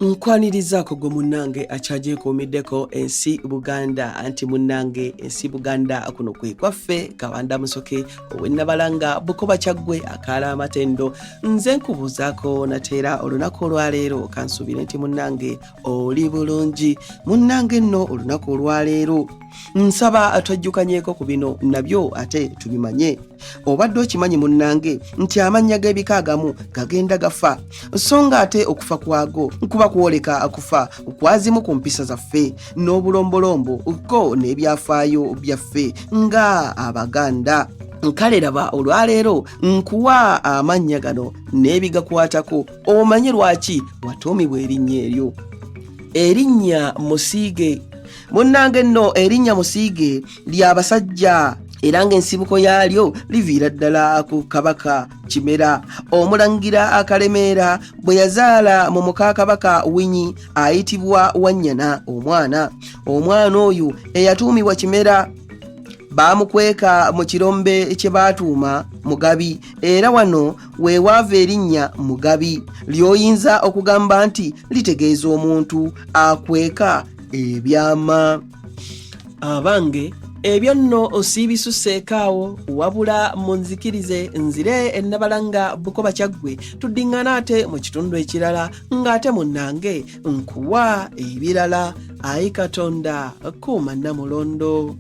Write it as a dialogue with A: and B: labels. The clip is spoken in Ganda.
A: Nkwanirizaako gwe munnange akyagyekuumiddeko ensi Buganda, anti munnange ensi Buganda kuno kwe kwaffe. Kabanda Musoke ow'Ennabalanga Bukoba Kyaggwe akaala amatendo, nze nkubuuzaako nateera olunaku olwaleero. Kansuubire nti munnange oli bulungi. Munnange nno olunaku olwaleero nsaba twejjukanyeeko ku bino nabyo ate tubimanye. Obadde okimanyi munnange nti amannya g'ebika agamu gagenda gafa, so nga ate okufa kwago kuba kwoleka kufa kwazimu ku mpisa zaffe n'obulombolombo ko n'ebyafaayo byaffe nga Abaganda. Kale laba olwaleero nkuwa amannya gano n'ebigakwatako omanye lwaki watuumibwa erinnya eryo. Erinnya Musiige. Munnange nno erinnya Musiige lya basajja, era ng'ensibuko yaalyo liviira ddala ku Kabaka Kimera. Omulangira Akalemeera bwe yazaala mu muka Kabaka Winyi ayitibwa Wannyana omwana. Omwana oyo eyatuumibwa Kimera baamukweka mu kirombe kye baatuuma Mugabi, era wano we waava erinnya Mugabi ly'oyinza okugamba nti litegeeza omuntu akweka ebyama. Abange, ebyo nno siibisuseeko awo, wabula munzikirize nzire Ennabalanga Bukoba Kyaggwe, tuddiŋŋana ate mu kitundu ekirala ng'ate munnange nkuwa ebirala. Ayi Katonda, kuuma Nnamulondo.